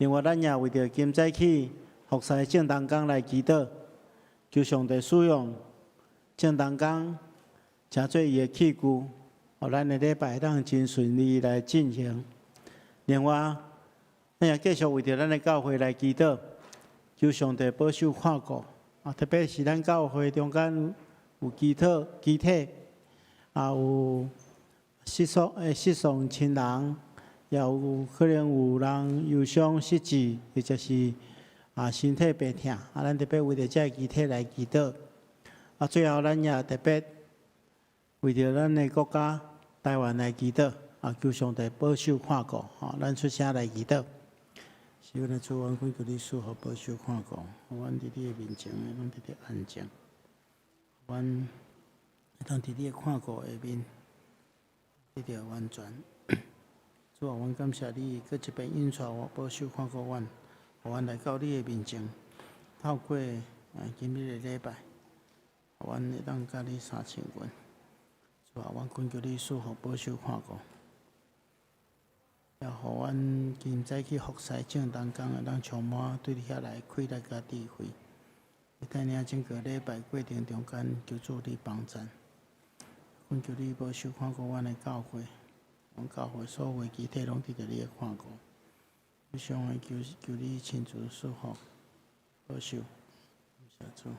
另外，咱也為著今早起服侍眾同工來祈禱，求上帝使用眾同工，成做伊的器具，予咱的禮拜會當真順利來進行。另外，咱也繼續為著咱的教會來祈禱，求上帝保守看顧。啊，特別是咱教會中間有肢體、肢體，啊有失喪親人，也有可能有人憂傷失智，或者是身體病痛，啊，咱特別為著這个肢體來祈禱。啊，最後咱也特別為著咱的國家台灣來祈禱，啊，求上帝保守看顧，吼，咱出聲來祈禱。是阮的主，阮懇求你賜福保守看顧，予阮佇你的面前會當得著安靜，阮會當佇你的看顧下面得著完全。主啊，阮感謝你，閣一遍引帶我保守看顧阮，予阮來到你的面前，透過今日的禮拜，予阮會當佮你相親近。主啊，阮懇求你賜福保守看顧，也予阮今早起服侍眾同工會當充滿對你遐來的氣力佮智慧。你帶領整個禮拜過程中間，求主你幫贊，懇求你保守看顧阮的教會，阮教會所有的肢體攏得著你的看顧。以上的求求你親自賜福保守，感謝主。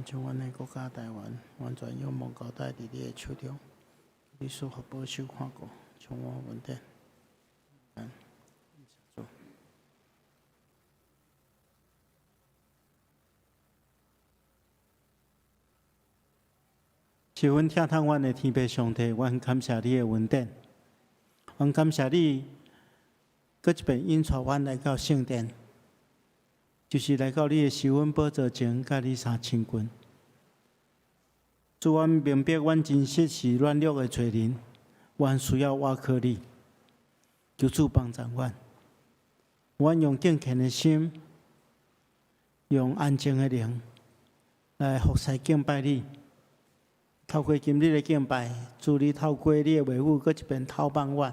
將阮的國家台灣完全仰望交代佇你的手中，你賜福保守看顧，充滿恩典。感謝主。十分疼痛阮的天父上帝，阮感謝你的恩典，阮感謝你，閣一遍引帶阮來到聖殿，就是來到你的施恩寶座前，佮你相親近。主，阮明白，阮真實是軟弱的罪人，阮需要倚靠你，求主幫助阮。阮用敬虔的心，用安靜的靈來服侍敬拜你。透過今日的敬拜，主你透過你的話語，閣一遍透放阮，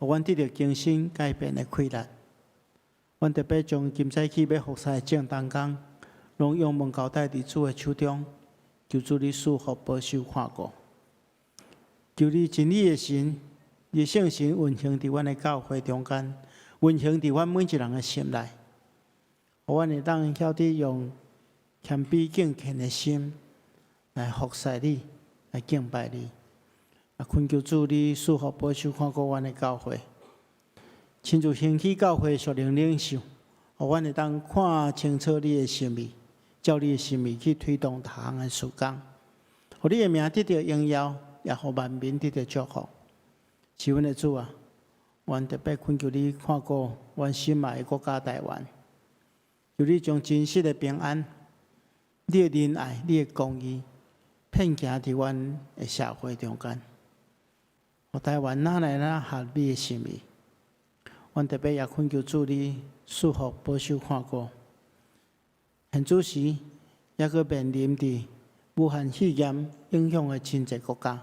予阮得著更新改變的氣力。阮特別將今早起欲服侍的眾同工，攏仰望交代佇主的手中，求主你賜福保守看顧，求你真理的神，你的聖神運行佇阮的教會中間，運行佇阮每一人的心內，予阮會當曉得用謙卑敬虔的心來服侍你，來敬拜你。啊，懇求主你賜福保守看顧阮的教會，親自興起教會屬靈領袖，予阮會當看清楚你的心意，照你的心意去推動逐項的事工，予你的名得著榮耀，也予萬民得著祝福。是阮的主啊，阮特別懇求你看顧阮心愛的國家台灣，求你將真實的平安、你的仁愛、你的公義，遍行佇阮的社會中間，予台灣哪來哪合你的心意。阮特別也懇求主你賜福保守看顧。現此時，猶閣面臨佇武漢肺炎影響的真濟國家，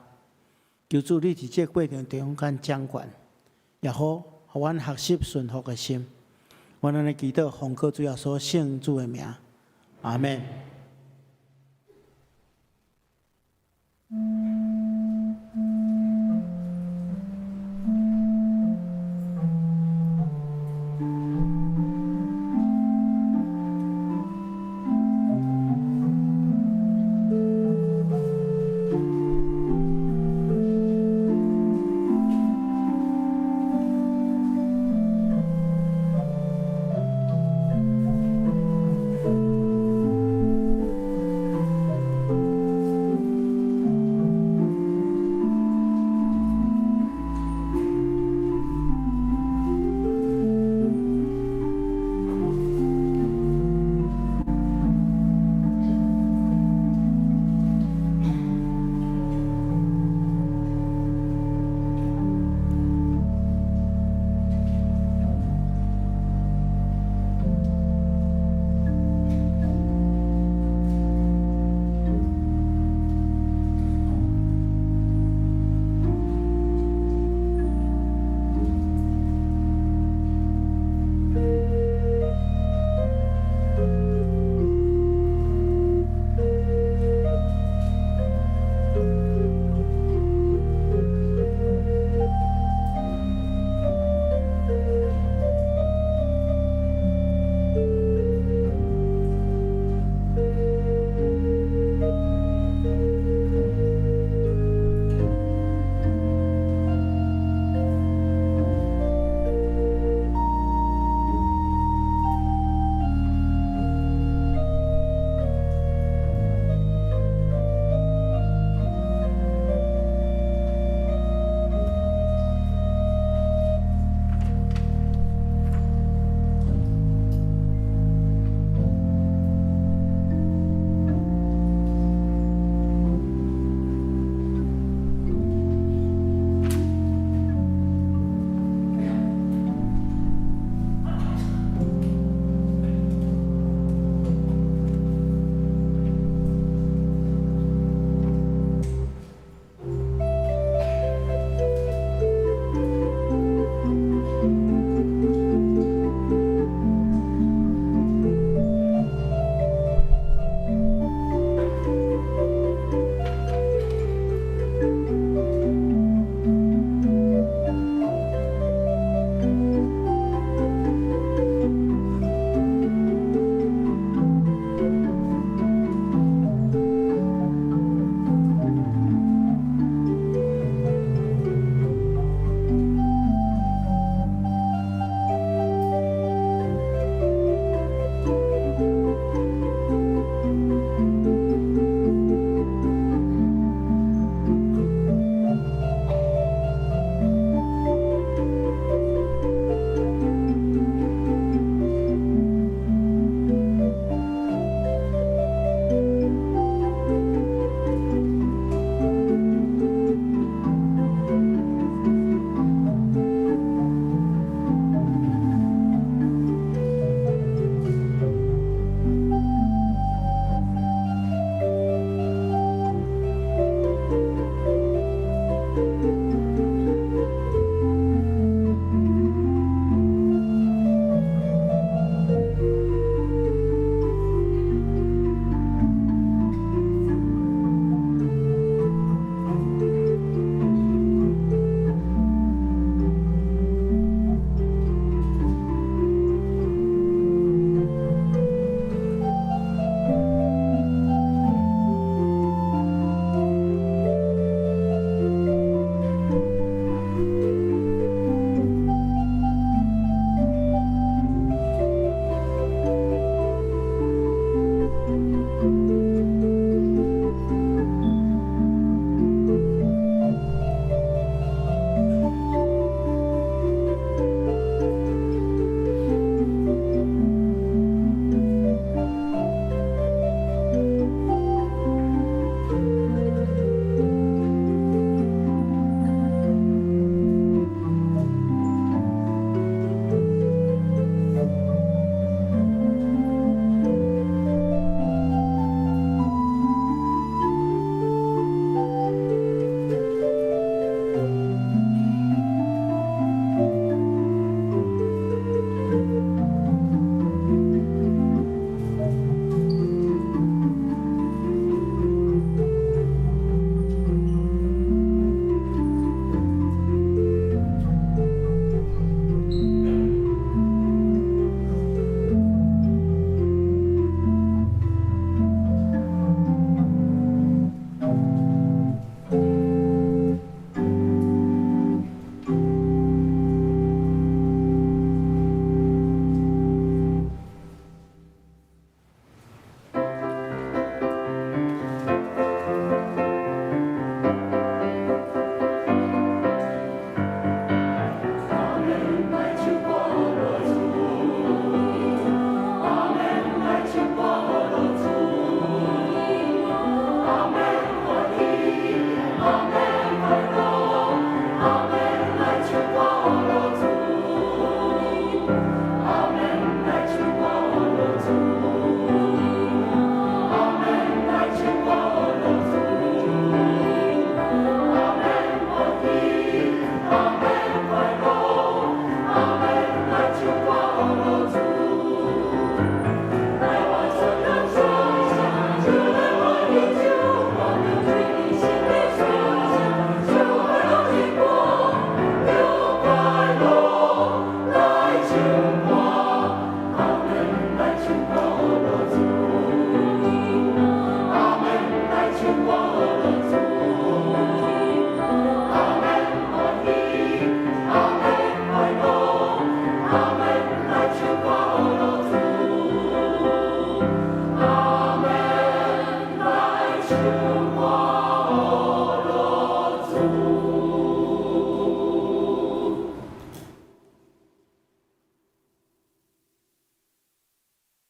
求主你佇這個過程中間掌權，也好，予阮學習順服的心。阮按呢祈禱，奉靠主耶穌聖子的名，阿們。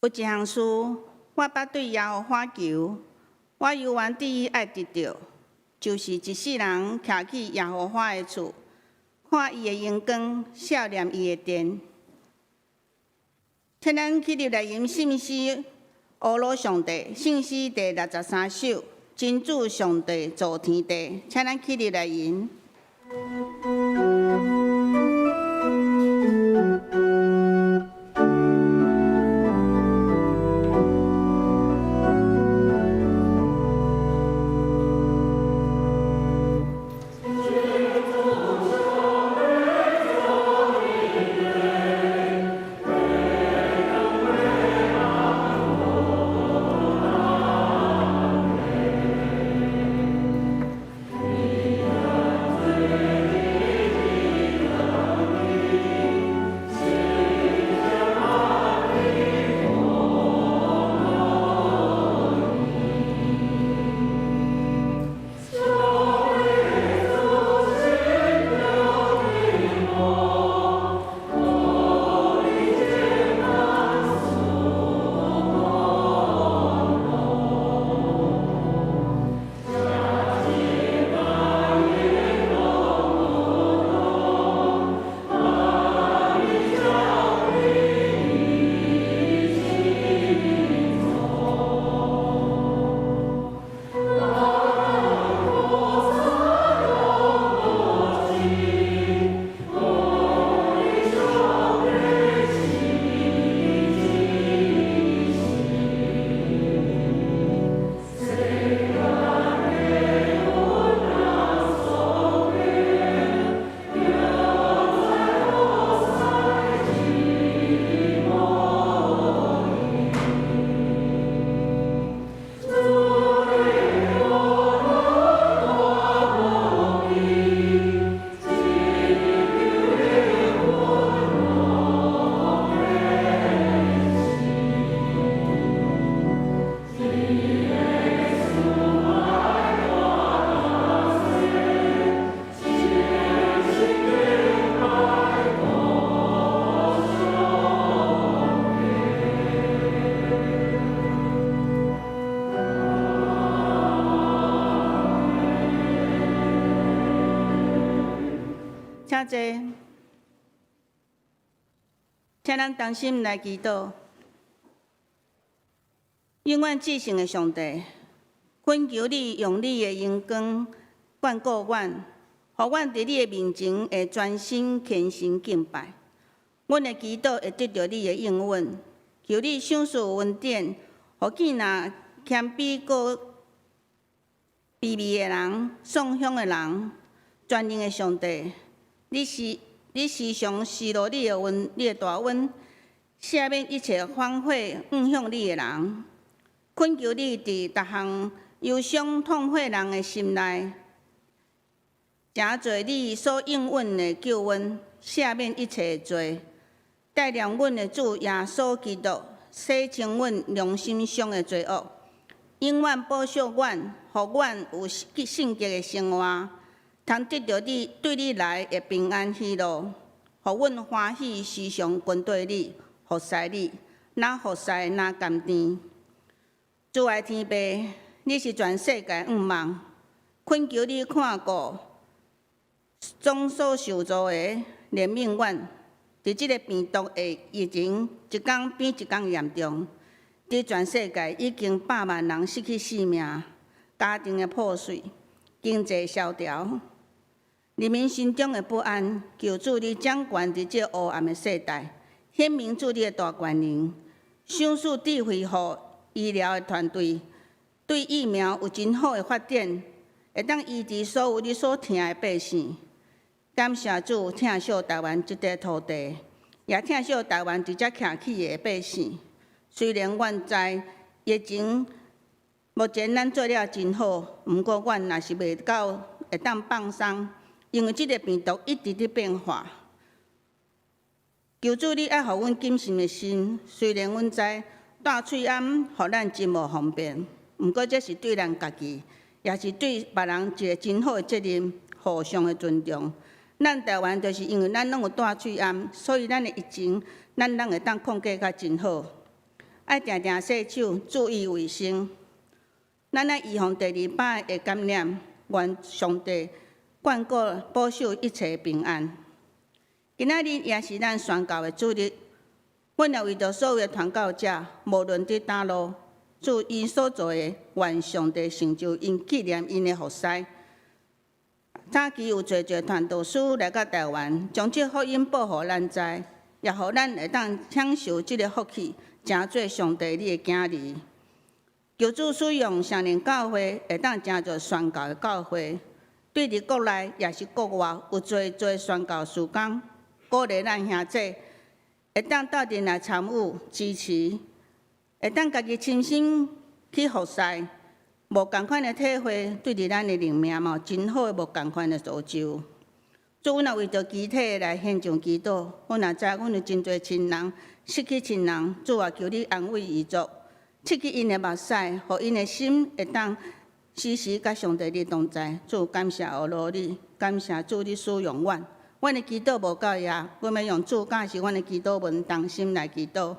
有一項事，我捌對耶和華求，我猶原致意愛得著，就是一世人徛去耶和華的厝，看伊的榮光，數念伊的殿。請咱起立來吟聖詩，呵咾上帝，聖詩第63首，真主上帝造天地，請咱起立來吟。請坐，請咱同心來祈禱。永遠至聖的上帝，懇求你用你的榮光眷顧阮，予阮佇你的面前會專心虔誠敬拜。阮的祈禱會得著你的應允，求你賞賜恩典，予見若謙卑閣卑微的人、喪鄉的人、全能的上帝。你時常施落你的恩，你的大恩，赦免一切反悔向向你的人。懇求你佇逐項憂傷痛悔人的心內，成就你所應允的救恩，赦免一切的罪，帶領阮的主耶穌基督洗清阮良心上的罪惡，永遠保守阮，予阮有聖潔的生活。通得著你對你來的平安喜樂，予阮歡喜時常跟綴你，服侍你，若服侍若甘甜。主愛天父，你是全世界向望，懇求你看顧總所受造的，憐憫阮。佇這个病毒的疫情一工比一工嚴重，佇全世界已經百萬人失去性命，家庭的破碎，經濟蕭條，人民心中的不安，求主你掌權佇這烏暗的世代，顯明主你的大權能，賞賜智慧予醫療的團隊，對疫苗有真好的發展，會當醫治所有你所疼的百姓。感謝主疼惜台灣這塊土地，也疼惜台灣佇遮徛起的百姓。雖然阮知疫情目前咱做了真好，毋過阮也是袂到會當放鬆，因為這个病毒一直佇變化。求主你愛予阮謹慎的心，雖然阮知戴喙罨予咱真無方便，毋過這是對咱家己，也是對別人一个真好的責任，互相的尊重。咱台灣就是因為咱攏有戴喙罨，所以咱的疫情，咱攏會當控制甲真好。愛定定洗手，注意衛生。咱愛預防第二擺的感染，願上帝眷顧保守一切平安。今仔日也是咱宣教的主日，阮也為著所有的傳教者，無論佇佗落，主𪜶所做的，願上帝成就𪜶紀念𪜶的服事。早期有濟濟傳道師來到台灣，將這福音報予咱知，也予咱會當享受這个福氣，成做上帝你的囝兒。求主使用聖靈教會，會當成做宣教的教會，對佇國內也是國外，有濟濟宣教事工，鼓勵咱兄弟會當鬥陣來參與支持，會當家己親身去服侍，無仝款的體會，對佇咱的靈命嘛有真好的無仝款的造就。主，阮也為著肢體來獻上祈禱，阮也知阮有真濟親人失去親人，主啊，求你安慰遺族，拭去𪜶的目屎，予𪜶的心會當時時佮上帝你同在。主，感謝阿羅你，感謝主你使用阮，阮的祈禱無到遐，阮欲用主教示阮的祈禱文同心來祈禱。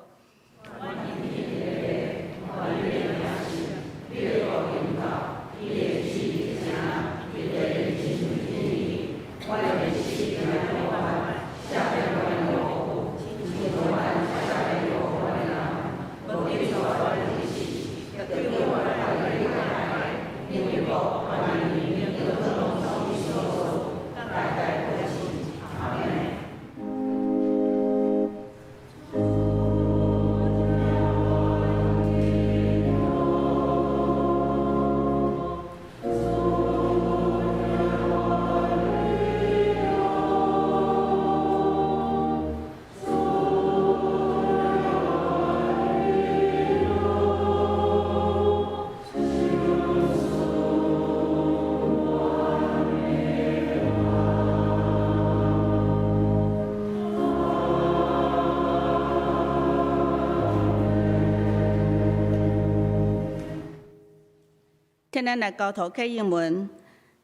請咱來交托啟應文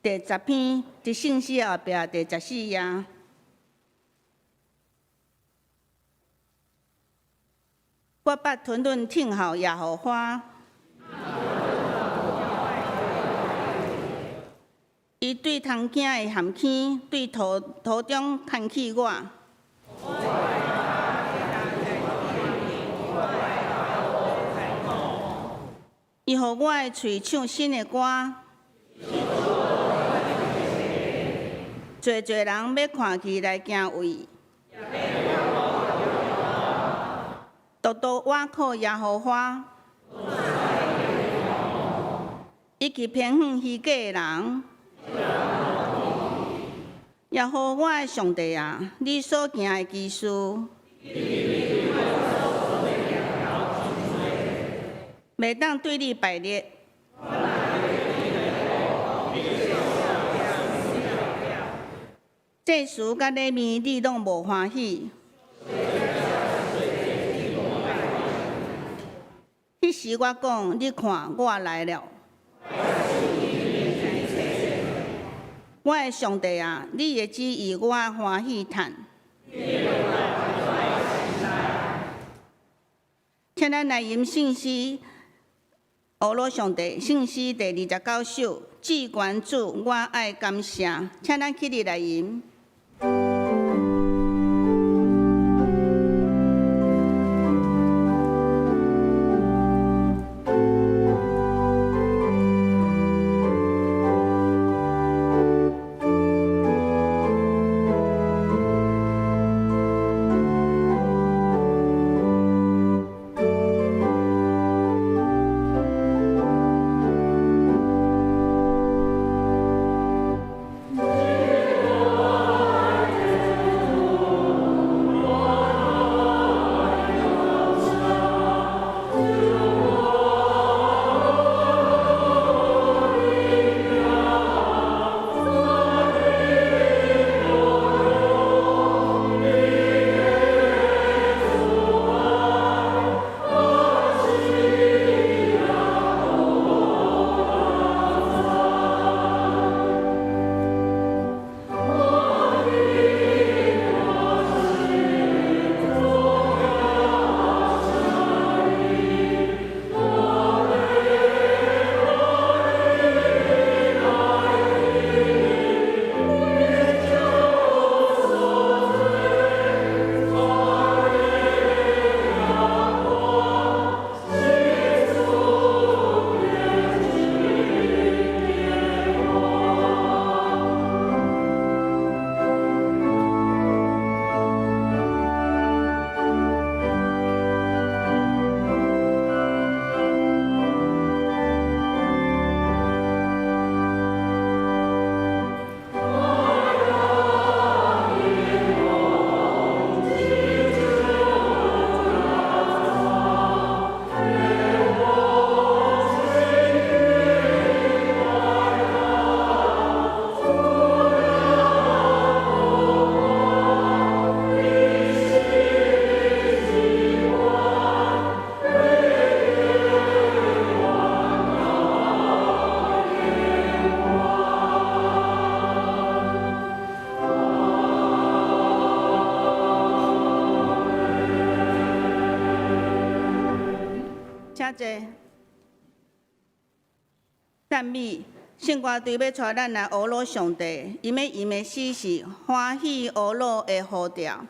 第10篇，佇聖詩後壁第14頁。我捌吞忍聽候耶和華，伊對通囝的蚬坑，對塗塗中牽起我。伊予我的喙唱新的歌，濟濟人欲看見來敬畏，獨獨倚靠耶和華，以及偏遠虛假的人。耶和華我的上帝啊，你所行的奇事，袂當對你敗立。祭司佮禮物，你攏無歡喜。彼時我講，你看，我來了。我的上帝啊，你的旨意我歡喜趁。請咱來吟聖詩，阿羅上帝聖詩第29首，至懸主，我愛感謝。請咱起立來吟。遮濟讚美，聖歌隊欲帶咱來呵咾上帝，𪜶欲吟的詩是歡喜呵咾的呼調。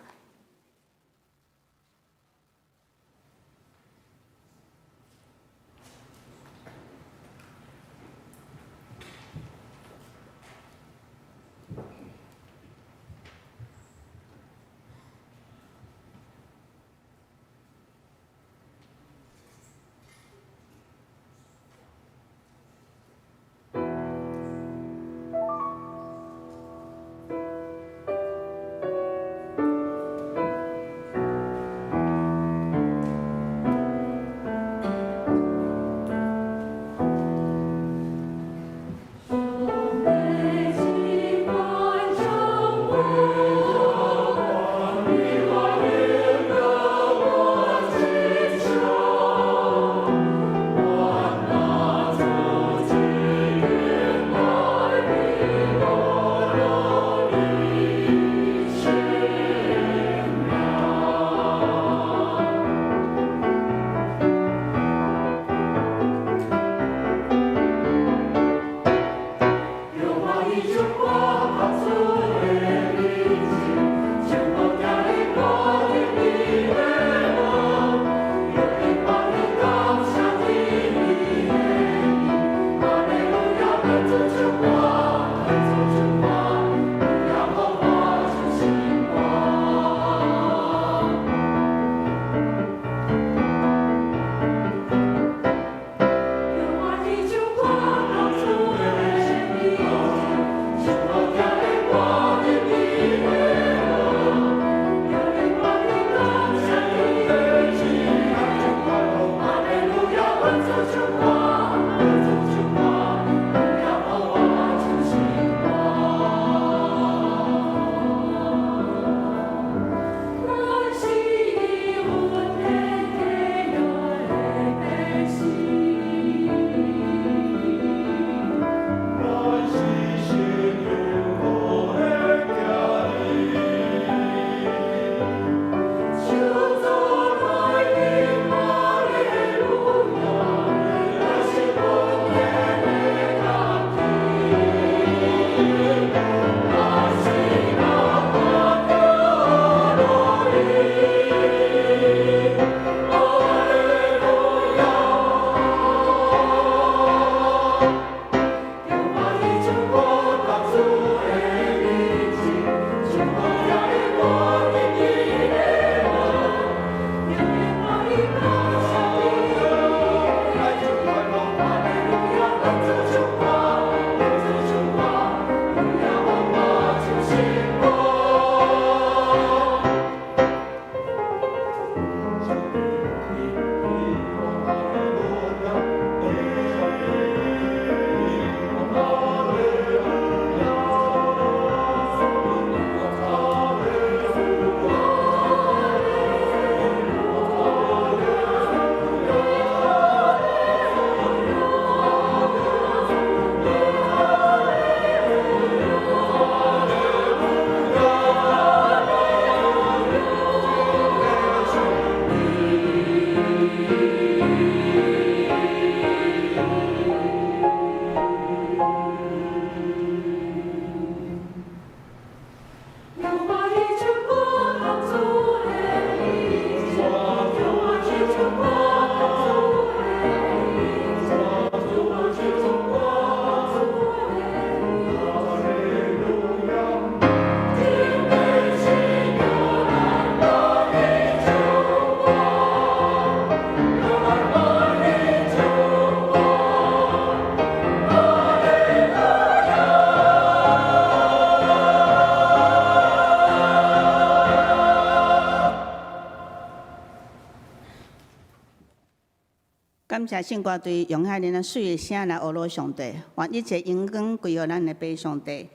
感謝聖歌隊用遐爾仔媠的聲來呵咾上帝，願一切榮光歸予咱的父上帝。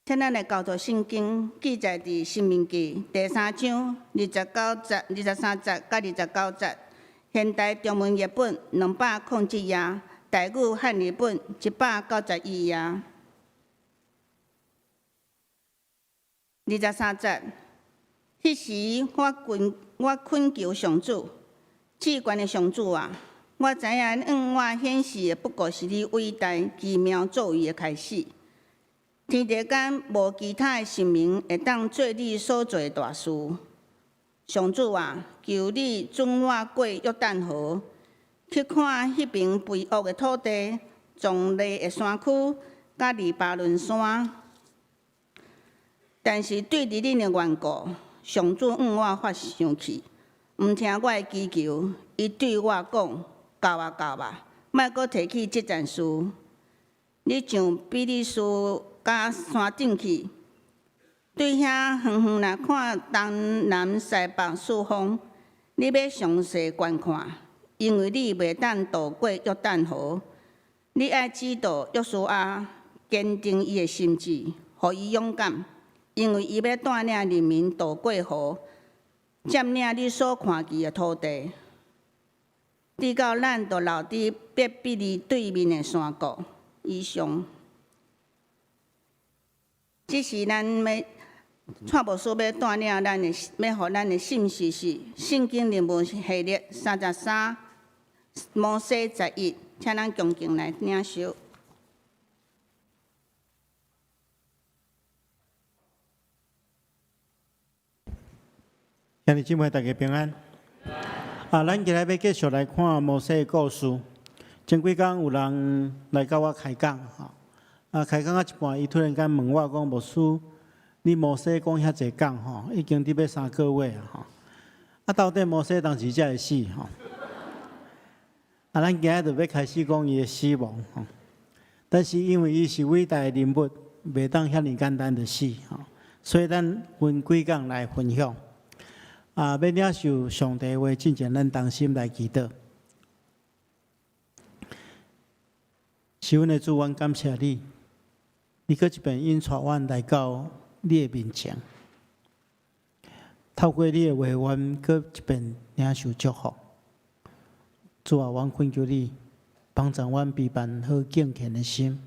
請咱來交托聖經記載佇《申命記》第三章29節、23節佮29節，現代中文譯本207頁，台語漢譯本191頁。23節，彼彼時我懇求上主，至懸的上主啊！我知影向我顯示的不過是你偉大奇妙作為的開始。天地間無其他的神明會當做你所做的大事。上主啊，求你准我過約旦河，去看彼爿肥沃的土地、壯麗的山區、佮黎巴嫩山。但是對著恁的緣故，上主向我發生氣，毋聽我的祈求。伊對我講：夠啊夠啊，莫閣提起這件事。你上比利斯迦山頂去，對遐遠遠來看東南西北四方，你欲詳細觀看，因為你袂當渡過約旦河。你愛指導約書亞，堅定伊的心志，予伊勇敢，因為伊欲帶領人民渡過河，佔領你所看見的土地。直到咱都留佇伯毗珥對面的山谷。以上，這是咱欲蔡牧師欲帶領咱的，欲予咱的信息是聖經人物系列33，摩西11，請咱恭敬來領受。兄弟姊妹，大家平安。啊，咱今日欲繼續來看摩西的故事。前幾工有人來佮我開講，吼，啊，開講到一半，伊突然間問我講：牧師，你摩西講遐濟講，吼，已經佇欲3個月啊，吼，啊，到底摩西當時才會死，吼？啊，咱今日就欲開始講伊的死亡，吼。但是因為伊是偉大的人物，袂當遐爾簡單就死，吼，所以咱分幾工來分享。啊，欲領受上帝話，進前咱同心來祈禱。是阮的主，阮感謝你，你閣一遍引帶阮來到你的面前，透過你的話，阮閣一遍領受祝福。主啊，阮懇求你幫助阮備辦好敬虔的心，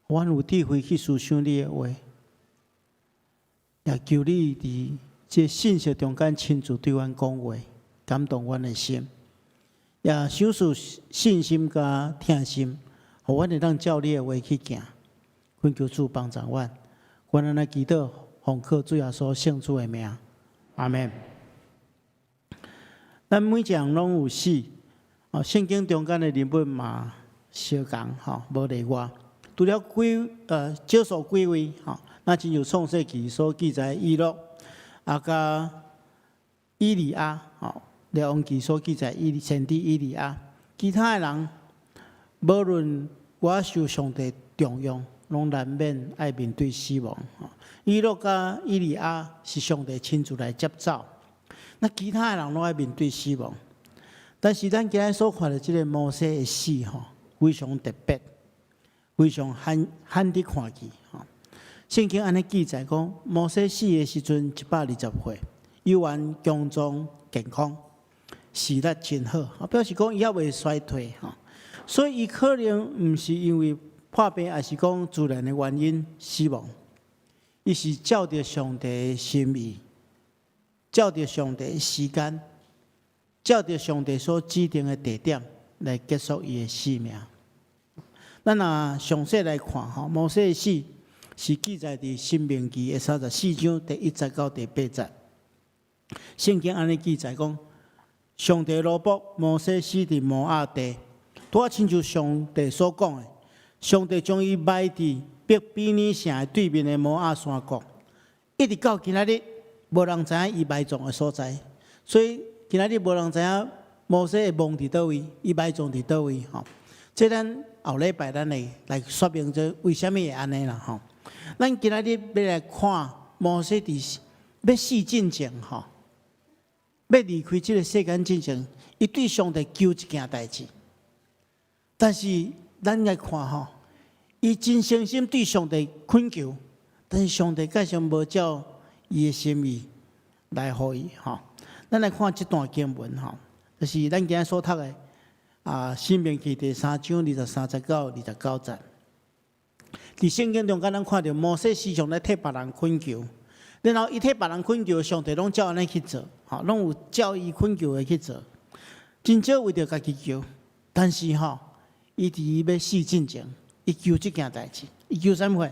阮有智慧去思想你的話，也求你佇這信息中間親自對阮講話，感動阮的心。也賞賜信心佮疼心，予阮會當照你的話去行。懇求主幫助阮，阮按呢祈禱，奉靠主耶穌聖主的名，阿們。咱每一人攏有死，哦，聖經中間的人物嘛相仝吼，無例外。除了少數幾位吼，若親像創世記所記載以諾，啊，佮以利亞吼。列王記所記載，先知以利亞，其他的人，無論偌受上帝重用，攏難免愛面對死亡。以諾佮以利亞是上帝親自來接走，那其他的人攏愛面對死亡。但是咱今日所看著這个摩西的死，吼，非常特別，非常罕罕得看見。吼，聖經按呢記載講，摩西死的時陣120歲，猶原強壯健康。視力真好，表示講伊猶未衰退吼，所以伊可能毋是因為破病，抑是講自然的原因死亡。伊是照著上帝的心意，照著上帝的時間，照著上帝所指定的地點來結束伊的生命。咱若詳細來看吼，摩西的死是記載佇申命記的34章第1節到第8節。聖經按呢記載講。上帝奴僕摩西死佇摩押地，拄仔親像上帝所講的，上帝將伊埋佇伯毗珥城的對面的摩押山谷，一直到今仔日，無人知影伊埋葬的所在。所以今仔日無人知影摩西的墓佇佗位，伊埋葬佇佗位吼。這咱後禮拜咱會來說明這為啥物會按呢啦吼。咱今仔日欲來看摩西佇欲死進前吼。欲離開這个世間進前，伊對上帝求一件代誌。但是咱來看吼，伊真誠心對上帝懇求，但是上帝繼續無照伊的心意來予伊吼。咱來看這段經文吼，就是咱今日所讀的啊，《申命記》第3章23節到29節。佇聖經中間，咱看著摩西時常來替別人懇求，然後伊替別人懇求，上帝攏照按呢去做，吼，攏有照伊懇求的去做。真少為著家己求，但是吼，伊佇伊欲死進前，伊求這件代誌，伊求啥物貨？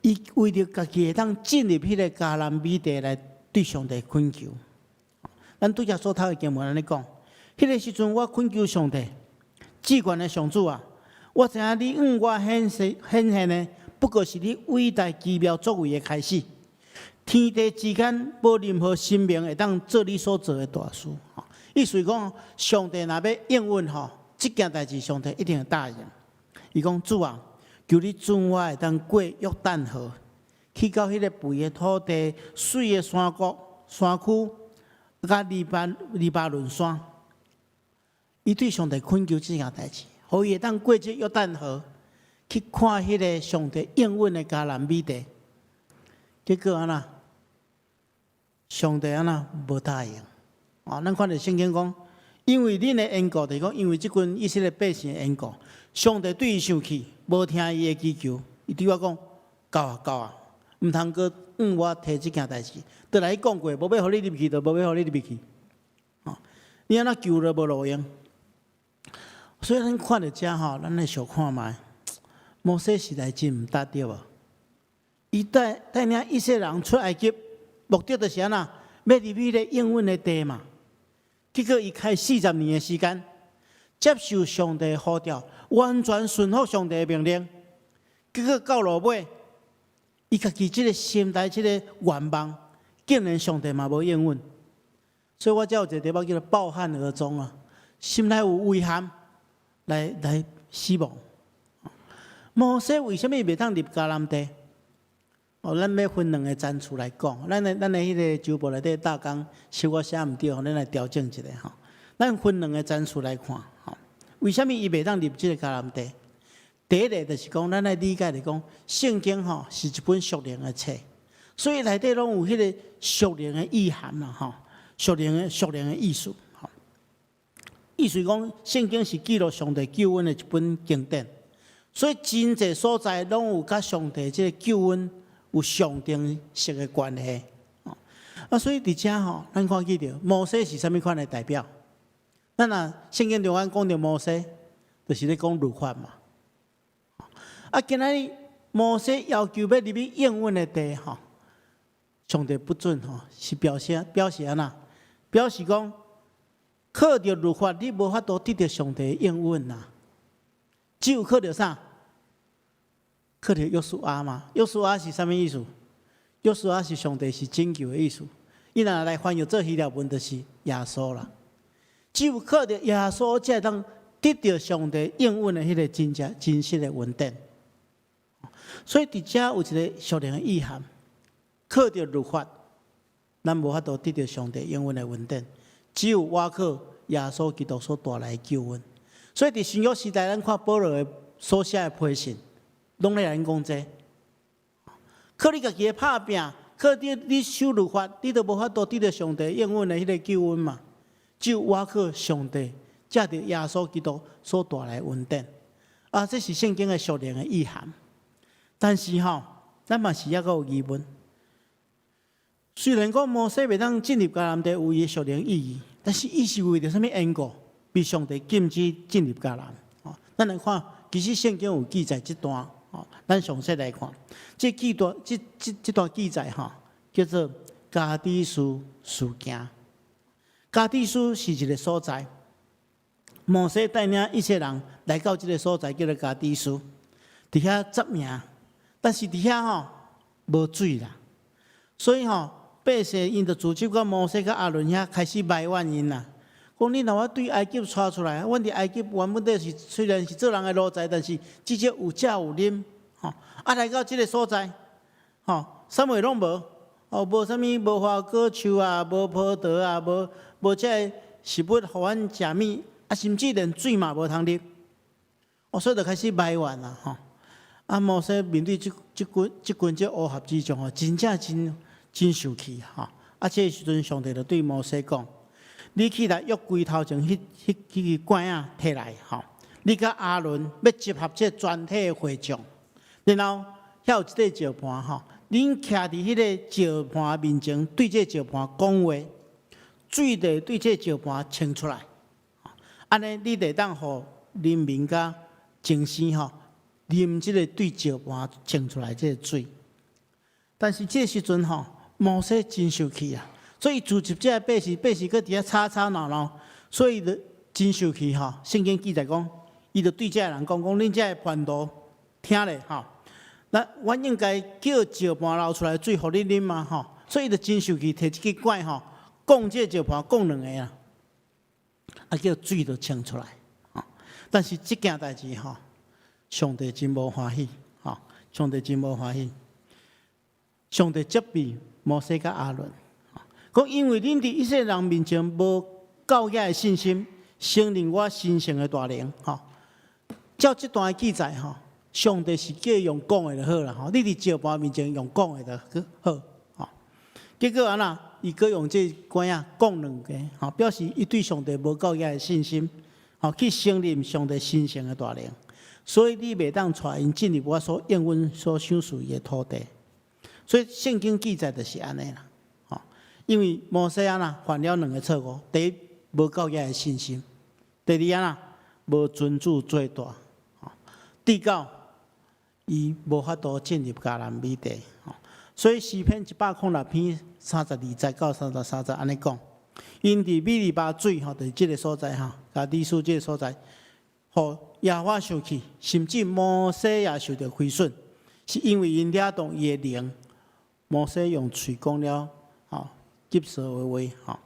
伊為著家己會當進入彼個迦南美地來對上帝懇求。咱拄才所讀的經文按呢講，彼個時陣我懇求上帝，至懸的上主啊，我知影你向我顯現顯現的，不過是你偉大奇妙作為的開始。天地之間無任何神明會當做你所做的大事。意思講，上帝若欲應允吼，這件代誌上帝一定會答應。伊講主啊，求你准我會當過約旦河，去到彼個肥的土地、媠的山谷、山區，佮黎巴嫩山。伊對上帝懇求這件代誌，予伊會當過這約旦河，去看彼個上帝應允的迦南美地。結果按怎？上帝按怎無答應？啊，咱看著聖經講，因為恁的緣故，就是講因為這群以色列百姓的緣故，上帝對伊生氣，無聽伊的祈求，伊對我講：夠啊夠啊，毋通閣向我提這件代誌。倒來講過，無欲予你入去，就無欲予你入去。哦，你按怎求都無路用。所以咱看著遮吼，咱來想看覓，摩西實在真毋值對無？伊帶帶領以色列人出埃及，目的就是按怎？欲入彼個應允的地嘛。結果伊開40年的時間，接受上帝呼召，完全順服上帝的命令。結果到落尾，伊家己這個心內這個願望，竟然上帝嘛無應允。所以我才有一個題目叫做抱憾而終啊，心內有遺憾，來來死亡。摩西為啥物袂當入迦南地？哦，咱欲分兩個層次來講，咱的彼個周報內底大綱是我寫毋對，咱來調整一下吼。咱分兩個層次來看，吼，為啥物伊袂當入這個迦南地？第一個就是講，咱來理解來講，聖經吼是一本屬靈的冊，所以內底攏有彼個屬靈的意涵啦，吼，屬靈的意思，吼。意思講，聖經是記錄上帝救恩的一本經典，所以真濟所在攏有佮上帝這個救恩有象徵式的關係。啊，所以佇遮吼，咱看見著摩西是啥物款的代表？咱若聖經中間講著摩西，就是咧講律法嘛。啊，今仔日摩西要求欲入去應允的地吼，上帝不准吼，是表示按怎？表示講靠著律法，你無法度得著上帝的應允啦。只有靠著啥？靠著約書亞嘛。約書亞是啥物意思？約書亞是上帝是拯救的意思。伊若來翻譯做希臘文，就是耶穌啦。只有靠著耶穌，才會當得著上帝應允的彼個真正真實的恩典。所以佇遮有一個屬靈的意涵，靠著律法，咱無法度得著上帝應允的恩典。只有倚靠耶穌基督所帶來的救恩。所以佇新約時代，咱看保羅的所寫的批信，攏咧來講這個。靠你家己的拍拚，靠你守律法，你都無法度得著上帝應允的彼個救恩嘛。只有倚靠上帝，藉著耶穌基督所帶來的恩典。啊，這是聖經的屬靈的意涵。但是吼，咱嘛是猶閣有疑問。雖然講摩西袂當進入迦南地有伊的屬靈意義，但是伊是為著啥物緣故被上帝禁止進入迦南？哦，咱來看，其實聖經有記載這段，哦，咱詳細來看，這記段這這這段記載吼，叫做加低斯事件。加低斯是一個所在，摩西帶領以色列人來到這個所在，叫做加低斯，佇遐紮營，但是佇遐吼無水啦，所以吼百姓𪜶就組織到摩西佮亞倫遐開始埋怨𪜶啦，講你若我對埃及帶出來，阮佇埃及原本底是雖然是做人的奴才，但是至少有食有啉，吼啊來到這個所在，吼啥物攏無，哦無啥物無花果樹啊，無葡萄啊，無這个食物予阮食物，啊甚至連水嘛無通啉，哦所以就開始埋怨啦，吼。啊摩西面對這群這烏合之眾吼，真正真真生氣吼。啊這個時陣上帝就對摩西講：你起來約櫃頭前彼支棍仔提來吼，你佮亞倫欲集合這全體的會眾，然後遐有一塊石盤吼，恁徛佇彼个石盤面前，對這石盤講話，水就會對這石盤衝出來。按呢，你就會當予人民佮祭司吼，啉這个對石盤衝出來這个水。但是這時陣吼，摩西真生氣啊，所以召集這个百姓，百姓閣佇遐吵吵鬧鬧，所以就真生氣吼。聖經記載講，伊就對這个人講，講恁這个叛徒，聽咧吼，那阮應該叫石盤流出來水，予恁啉嗎？吼，所以伊就真生氣，提一支棍吼，摃這個石盤摃兩下啊，啊叫水就衝出來。吼，但是這件代誌吼，上帝真無歡喜，吼，上帝真無歡喜。上帝責備摩西佮亞倫，講因為恁佇以色列人面前無夠額的信心，承認我神聖的大能，吼。照這段的記載，吼，上帝是叫伊用講的就好啦，吼。你佇石盤面前用講的就好，吼。結果按怎，伊閣用這棍仔摃兩下，吼，表示伊對上帝無夠額的信心，吼，去承認上帝神聖的大能。所以你袂當帶𪜶進入我所應允所賞賜伊的土地。所以聖經記載就是按呢啦，吼，因為摩西按怎犯了兩个錯誤，第一無夠額的信心，第二按怎無尊主做大，吼，直到伊無法度進入迦南美地，吼，所以詩篇106篇32節到33節按呢講，𪜶佇米利巴水吼，就是這个所在吼，迦低斯這个所在，予耶和華生氣，甚至摩西也受著虧損，是因為𪜶惹動伊的靈。摩西用喙講了吼急趖的話吼，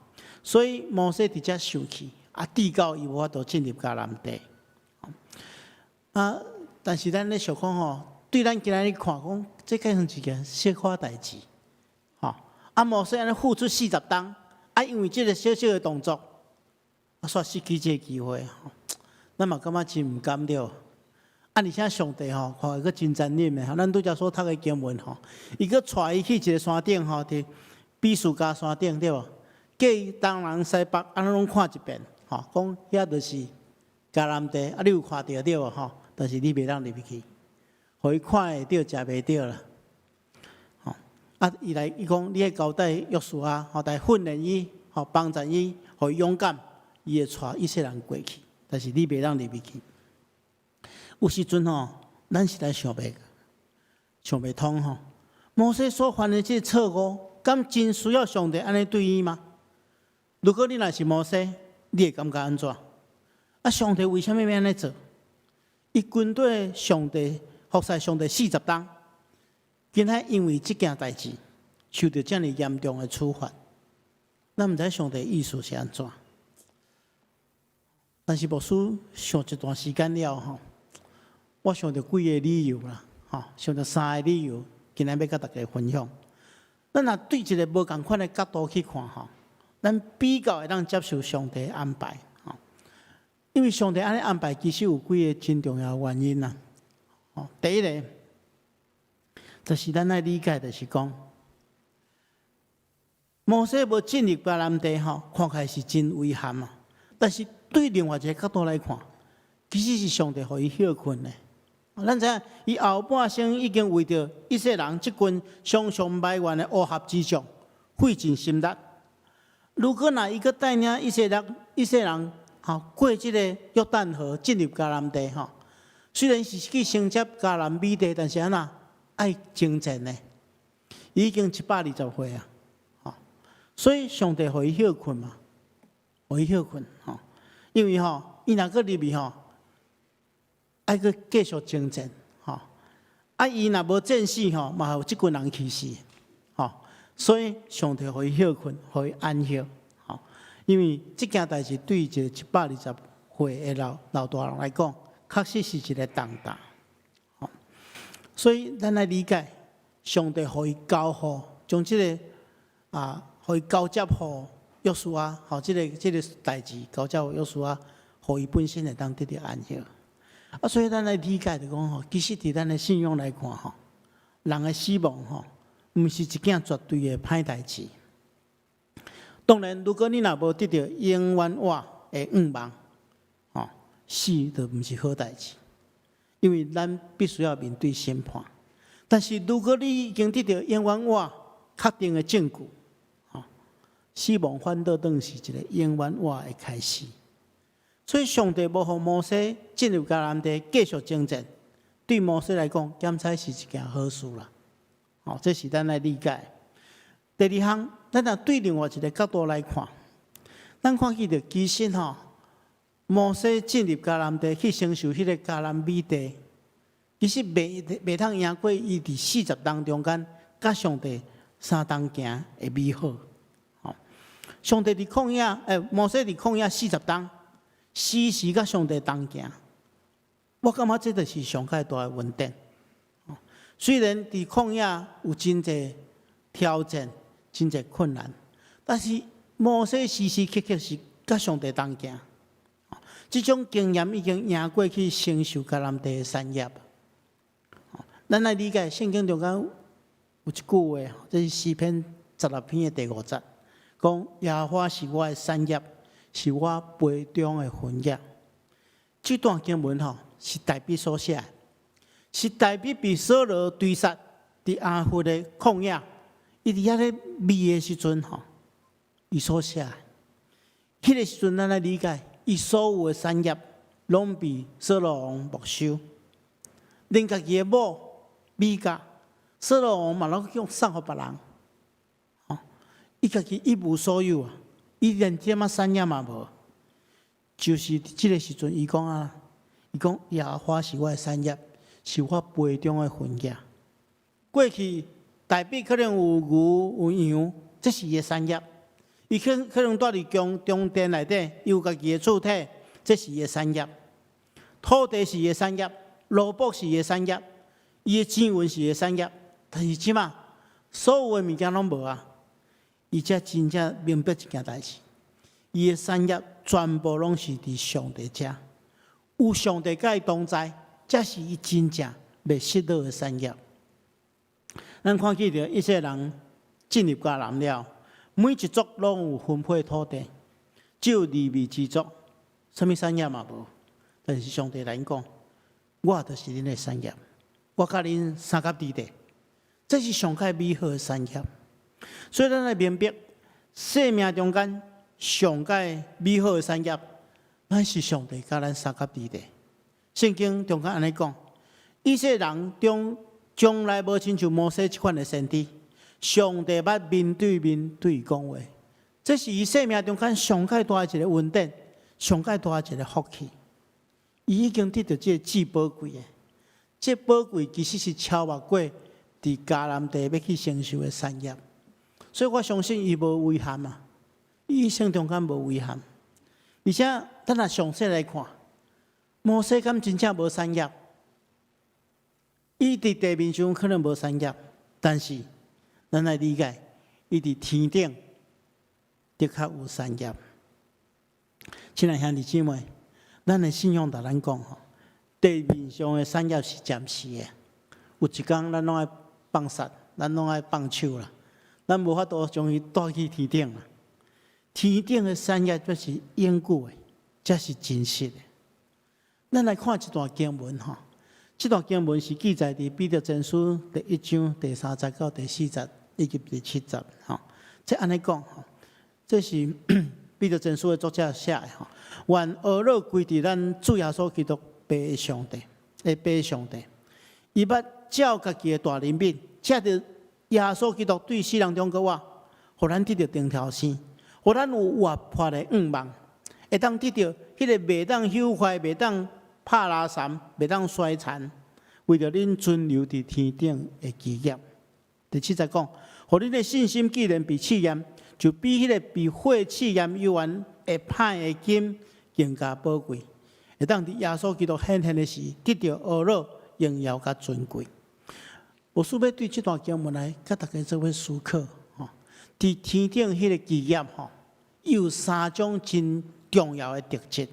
所以摩西佇遮生氣，啊，直到伊無法度進入迦南地。啊，但是咱咧想講吼，對咱今仔日看講，這敢算一件小可代誌，吼。啊，摩西按呢付出40冬，啊，因為這个小小的動作，啊，煞失去這个機會，吼。咱嘛感覺真毋甘對。啊！而且上帝吼，看閣真殘忍的吼。咱拄才所讀的經文吼，伊閣帶伊去一个山頂吼，佇比斯迦山頂對無？叫伊東南西北按呢攏看一遍，吼，講遐就是迦南地，啊，你有看著對無？吼，但是你袂當入去，予伊看會著，食袂著啦。吼，啊，伊來伊講，你愛交代約書亞，吼，來訓練伊，吼，幫助伊，予伊勇敢，伊會帶以色列人過去，但是你袂當入去。有時陣吼，咱實在想袂通吼。摩西所犯的這個錯誤，敢真需要上帝按呢對伊嗎？如果你若是摩西，你會感覺按怎？啊，上帝為啥物欲按呢做？伊跟綴上帝服侍上帝40冬，今仔因為這件代誌受著遮爾嚴重的處罰，咱毋知上帝意思是按怎。但是牧師想一段時間了後，我想著幾个理由啦，吼，想著三个理由，今仔欲佮大家分享。咱若對一个無仝款的角度去看吼，咱比較會當接受上帝安排，吼，因為上帝按呢安排，其實有幾个真重要的原因啦。吼，第一个，就是咱愛理解，就是講，摩西無進入迦南地吼，看起來是真遺憾啊。但是對另外一个角度來看，其實是上帝予伊歇睏的。咱知影，伊後半生已經為著以色列人這群常常埋怨的烏合之眾，費盡心力。如果若伊閣帶領以色列人吼過這個約旦河進入迦南地吼，雖然是去承接迦南美地，但是按怎愛征戰呢？已經120歲啊，吼，所以上帝予伊歇睏嘛，予伊歇睏吼，因為吼，伊若閣入去吼，愛閣繼續征戰，吼！啊，伊若無戰死吼，嘛予這群人歧視，吼！所以上帝予伊歇睏，予伊安息，吼！因為這件代誌對一个120歲的老老大人來講，確實是一个重擔，吼！所以咱來理解，上帝予伊交予將這个啊，予伊交接予約書亞，吼！這个代誌交接予約書亞，予伊本身會當得著安息。啊，所以咱來理解就講吼，其實佇咱的信仰來看吼，人的死亡吼，毋是一件絕對的歹代誌。當然，如果你若無得著永遠活的願望，吼，死就毋是好代誌，因為咱必須要面對審判。但是如果你已經得著永遠活確定的證據，吼，死亡反倒當是一個永遠活的開始。所以上帝無予摩西進入迦南地繼續征戰，對摩西來講，檢採是一件好事啦。哦，這是咱來理解。第二項，咱若對另外一個角度來看，咱看見著其實吼，摩西進入迦南地去承受彼個迦南美地，其實袂通贏過伊佇四十冬中間，佮上帝相同行的美好。吼，上帝佇曠野，摩西佇曠野四十冬，時時佮上帝同行。我感覺這就是上蓋大的恩典。雖然佇曠野有真濟挑戰、真濟困難，但是摩西時時刻刻是佮上帝同行。這種經驗已經贏過去承受迦南地的產業。咱來理解聖經中間有一句話，這是詩篇16篇的第五節，講耶和華是我的產業，是我杯中的分業。這段經文吼是大衛所寫的，是大衛被掃羅追殺佇亞弗的曠野，伊佇遐咧覓的時陣吼，伊所寫的。彼個時陣，咱來理解，伊所有的產業攏被掃羅王沒收，連家己的某米甲，掃羅王嘛攏叫送予別人，吼，伊家己一無所有啊，伊連點仔產業嘛無。就是這個時陣，伊講啊，伊講耶和華是我的產業，是我杯中的分業。過去大衛可能有牛有羊，這是伊的產業。伊可能蹛佇宮中殿內底，伊有家己的厝體，這是伊的產業。土地是伊的產業，奴僕是伊的產業，伊的錢銀是伊的產業。但是這馬所有的物件攏無啊！伊才真正明白一件代誌，伊的產業全部攏是佇上帝遮，有上帝佮伊同在，才是伊真正袂失落的產業。咱看見著以色列人進入迦南了，每一族攏有分配土地，只有利未支族，啥物產業嘛無。但是上帝來講，我就是恁的產業，我佮恁相佮佇咧，這是上蓋美好的產業。所以咱來明白，生命中間上蓋美好的產業，乃是上帝佮咱相佮佇咧。聖經中間按呢講，以色列人中從來無親像摩西這款的先知，上帝捌面對面對伊講話，這是伊生命中間上蓋大的一個恩典，上蓋大的一個福氣。伊已經得著這個至寶貴的，這寶貴其實是超越過佇迦南地欲去承受的產業，所以我相信伊無遺憾啊，伊一生中間無遺憾。而且，咱若詳細來看，摩西敢真正無產業？伊佇地面上可能無產業，但是咱來理解，伊佇天頂的確有產業。親愛兄弟姊妹，咱的信仰共咱講吼，地面上的產業是暫時的，有一工咱攏愛放殺，咱攏愛放手啦，咱無法度將伊帶去天頂啦。天頂的產業才是永久的，才是真實的。咱來看這段經文吼，這段經文是記載佇彼得前書第一章第三節到第四節以及第七節吼。這按呢講吼，這是彼得前書的作者寫的吼。願呵咾歸佇咱主耶穌基督父上帝，的父上帝，伊捌照家己的大憐憫，藉著耶穌基督對死人中閣活，予咱得著重頭生，予咱有活潑的向望，會當得著彼個袂當朽壞、袂當拍拉毘、袂當衰殘，為著恁存留佇天頂的基業。第七節講，予恁的信心既然被試驗，就比彼個被火試驗猶原會歹的金更加寶貴，會當佇耶穌基督顯現的時，得著呵咾、榮耀佮尊貴。我想欲對這段經文來，佮大家做伙思考吼。佇天頂彼個基業吼，有三種真重要的特質。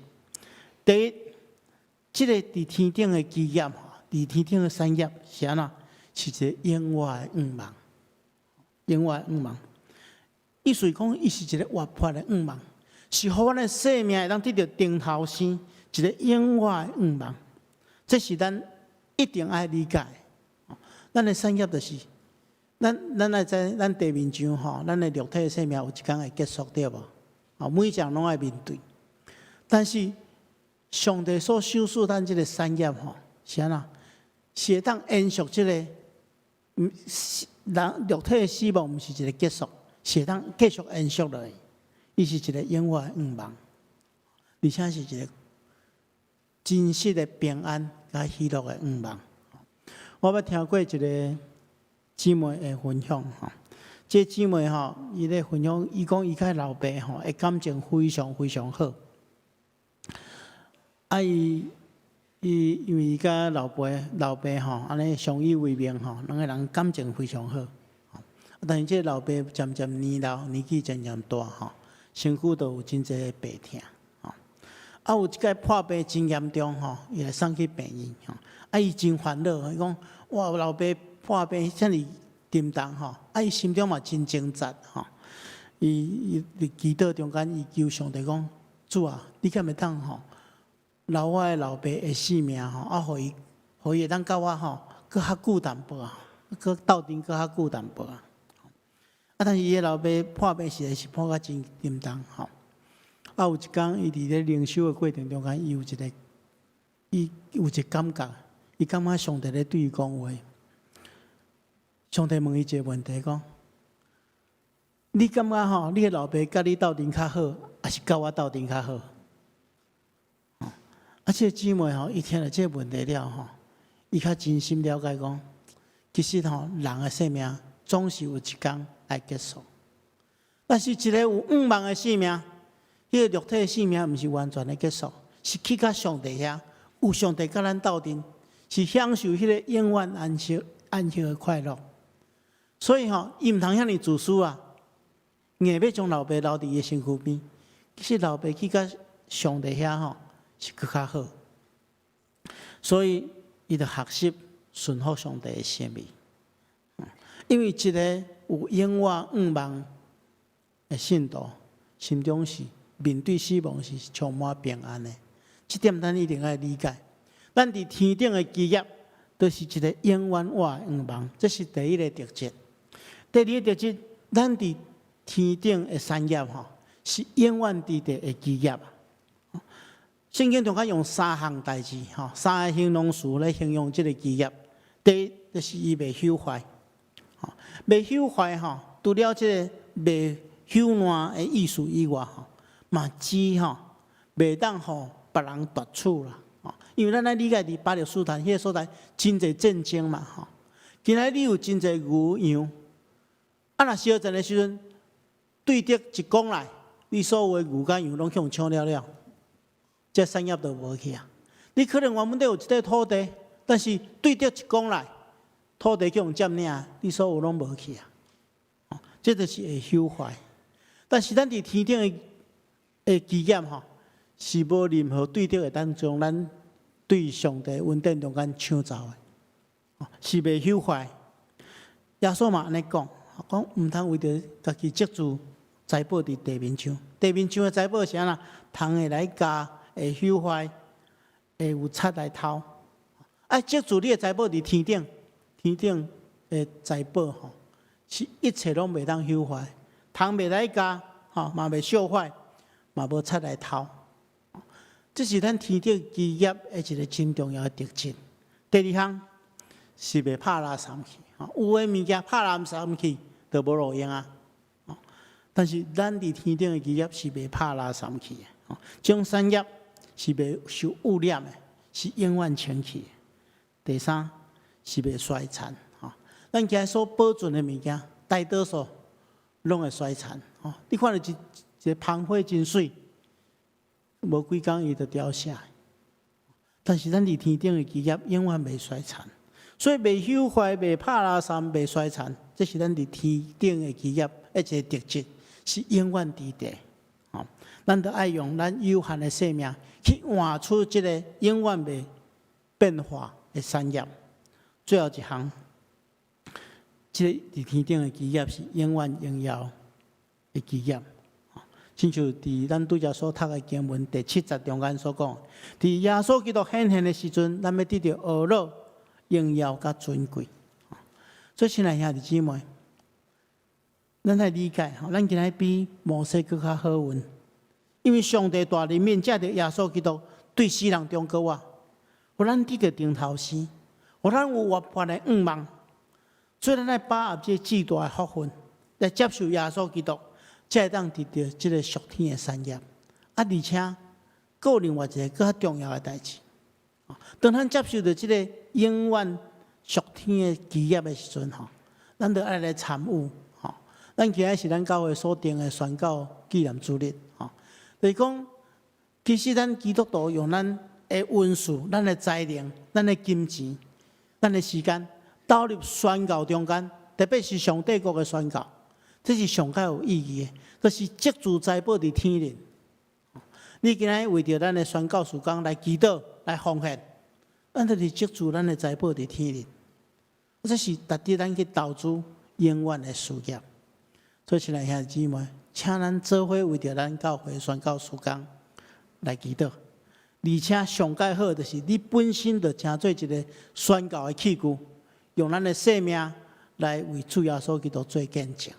第一，這個佇天頂的基業吼，佇天頂的產業是按怎？是一個永活的向望，永活的向望。意思講，伊是一個活潑的向望，是予阮的生命會當得著重頭生，一個永活的向望。這是咱一定愛理解。咱的產業就是，咱愛知咱地面上吼，咱的肉體的生命有一工會結束對無？哦，每一人攏愛面對。但是上帝所賞賜咱這個產業吼，是按怎？是會當延續這個，毋人肉體的死亡，毋是一個結束，是會當繼續延續落去。伊是一個永遠的願望，而且是一個真實的平安佮喜樂的願望。我捌聽過一個姊妹的分享吼，這姊妹吼，伊咧分享，伊講伊佮老爸吼，的感情非常非常好。啊，伊因為伊佮老爸吼，按呢相依為命吼，兩個人感情非常好。但是這個老爸漸漸年老，年紀漸漸大吼，身軀都有真濟病痛。啊，有一擺破病真嚴重吼，伊來送去病院吼。啊，伊真煩惱，伊講哇，老爸破病遮爾沉重吼，啊，伊心中嘛真掙扎吼。伊佇祈禱中間，伊求上帝講：主啊，你敢會當吼留我的老爸的性命吼，啊，予伊會當佮我吼，閣較久淡薄啊，閣鬥陣閣較久淡薄啊。啊，但是伊的老爸破病實在是破甲真沉重吼。啊，有一工伊佇咧靈修的過程中間，伊有一個感覺，伊感覺上帝咧對伊講話。上帝問伊一個問題，講：你感覺吼，你的老爸佮你鬥陣較好，抑是佮我鬥陣較好？啊，這個姊妹吼，伊聽著這個問題了吼，伊較真心了解講，其實吼，人的生命總是有一工愛結束。但是一個有願望的生命，彼個肉體的生命毋是完全的結束，是去到上帝遐，有上帝佮咱鬥陣，是享受彼個永遠安息的快樂。所以吼，伊毋通遐爾自私啊，硬欲將老爸留佇伊的身軀邊。其實老爸去到上帝遐吼，是閣較好。所以伊就學習順服上帝的心意。因為一個有永遠願望的信徒，心中是面對死亡是充滿平安的。這點咱一定愛理解。咱佇天頂的基業，就是一個永遠活的願望，這是第一個特質。第二個特質，咱佇天頂的產業吼，是永遠佇地的基業。聖經中間用三項代誌，吼，三個形容詞來形容這個基業。第一，就是伊袂朽壞，吼，袂朽壞吼，除了這個袂朽爛的意思以外，吼，嘛指吼，袂當予別人奪取啦，吼，因為咱愛理解佇巴勒斯坦彼個所在真濟戰爭嘛，吼，今仔你有真濟牛羊，啊，若相戰的時陣，對敵一攻來，你所有的牛佮羊攏予搶了了，這產業就無去啊。你可能原本底有一塊土地，但是對敵一攻來，土地予人佔領，你所有攏無去啊。這就是會朽壞。但是咱佇天頂的基業吼，是無任何對敵會當將咱對上帝恩典中間搶走的，是袂朽壞。耶穌嘛按呢講，講毋通為著家己積聚財寶佇地面上，地面上的財寶是按怎？蟲會來咬，會朽壞，會有賊來偷。啊，積聚你的財寶佇天頂，天頂的財寶吼，是一切攏袂當朽壞，蟲袂來咬，吼嘛袂燒壞，嘛無賊來偷。這是咱天頂基業的一個真重要的特質。第二項是袂拍垃圾去，有的物件拍垃圾去就無路用啊。但是咱佇天頂的基業是袂拍垃圾去的，這種產業是袂受污染的，是永遠清氣的。第三是袂衰殘，吼，咱今日所保存的物件，大多數攏會衰殘，吼。你看著一一個芳花真媠，無幾工伊就凋謝。但是咱佇天頂的基業永遠袂衰殘，所以袂朽壞、袂拍垃圾、袂衰殘，這是咱佇天頂的基業的一個特質，是永遠佇地。吼，咱著愛用咱有限的生命去換取這個永遠袂變化的產業。最後一項，這個佇天頂的基業是永遠榮耀的基業。親像佇咱拄才所讀的經文第七節中間所講，佇耶穌基督顯現的時陣，咱欲得著呵咾、榮耀佮尊貴。所以，親愛兄弟姊妹，咱來理解吼，咱今仔比摩西閣較好運，因為上帝大憐憫，藉著耶穌基督對死人中復活，予咱得著重頭生，予咱有活潑的向望。所以，咱愛把握這至大的福分，來接受耶穌基督，才會當得著這個屬天的產業。啊，而且，閣有另外一个閣較重要的代誌。當咱接受著這个永遠屬天的基業的時陣吼，咱就愛來參與吼。咱今仔是咱教會所定的宣教紀念主日吼，就是講，其實咱基督徒用咱的恩賜、咱的才能、咱的金錢、咱的時間，投入宣教中間，特別是上帝國的宣教，這是上較有意義的，就是積聚財寶佇天頂。你今仔為著咱的宣教事工來祈禱、來奉獻，咱就是積聚咱的財寶佇天頂。這是值得咱去投資永遠的事業。所以，親愛兄弟姊妹，請咱做伙為著咱教會宣教事工來祈禱。而且上蓋好就是你本身就成做一个宣教的器具，用咱的生命來為主耶穌基督做見證。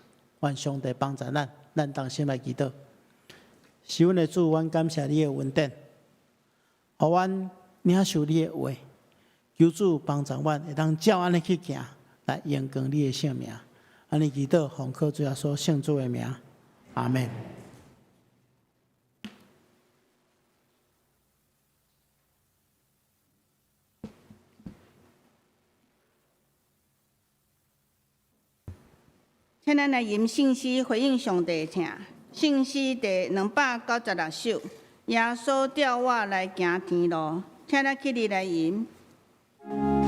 願上帝幫助咱，咱同心來祈禱。是阮的主，阮感謝你的恩典，予阮領受你的話，求主幫助阮會當照按呢去行，來榮光你的聖名。按呢祈禱，奉靠主耶穌聖子的名，阿門。請咱來吟聖詩回應上帝的疼。聖詩第296首，耶穌帶我來行天路，請咱起立來吟。耶穌。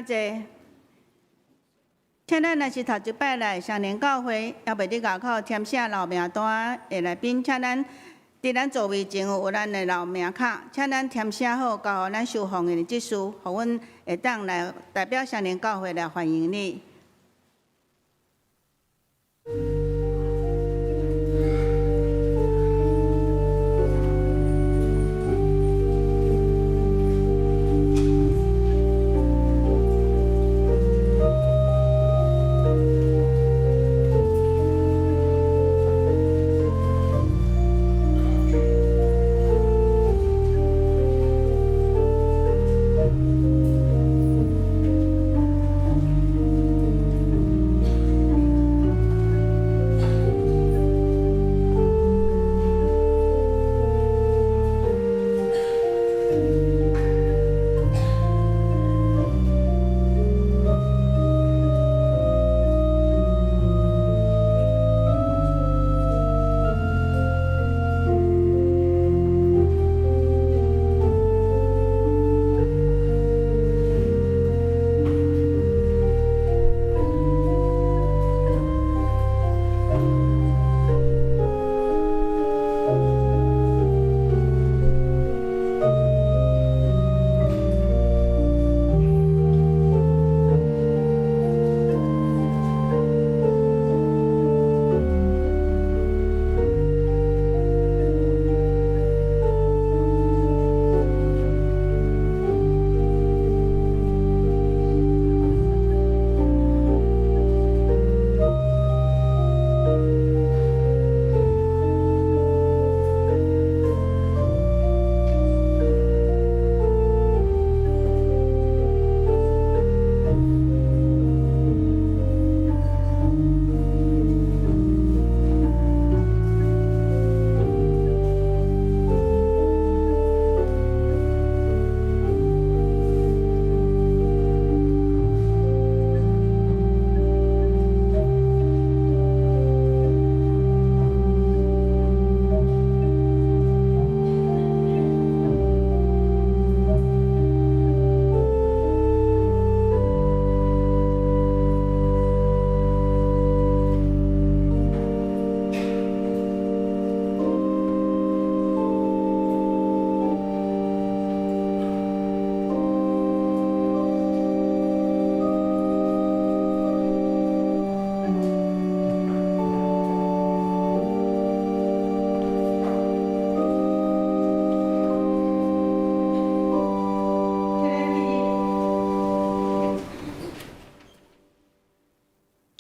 請坐。請咱若是頭一擺來雙連教會，猶未佇外口填寫留名單的來賓，請咱佇咱座位前有咱的留名卡，請咱填寫好，交予咱收奉獻的執事，予阮會當來代表雙連教會來歡迎你。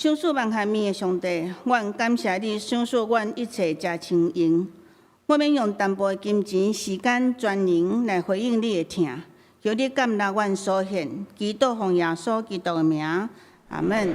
賞賜萬下物的上帝，阮感謝你賞賜阮一切誠充盈。我欲用淡薄的金錢、時間、專能來回應你的疼，求你接納阮所獻，祈禱奉耶穌基督的名，阿門。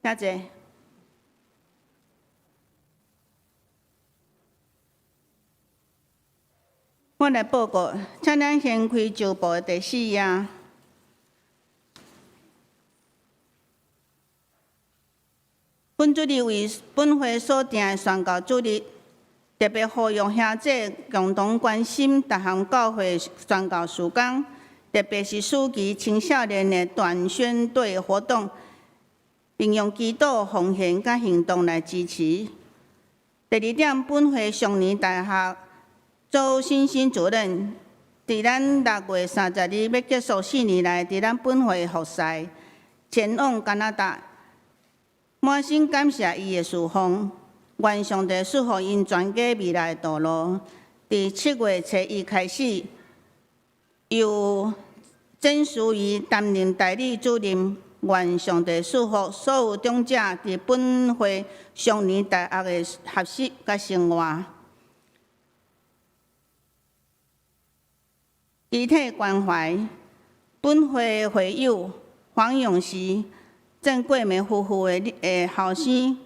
請坐。我來報告，請咱先開周報的第四頁。本主日為本會所定的宣教主日，特別呼籲兄弟共同關心逐項教會宣教事工，特別是暑期青少年的短宣隊活動，並用祈禱、奉獻佮行動來支持。第二點，本會雙年大學周新新主任，佇咱6月30日欲結束4年來佇咱本會服侍，前往加拿大。滿心感謝伊的侍奉，願上帝賜予𪜶全家未來的道路。佇7月初1開始，由曾淑儀擔任代理主任。願上帝賜福所有長者佇本會雙年大學的學習佮生活。肢體關懷，本會會友黃永時、鄭桂梅夫婦的後生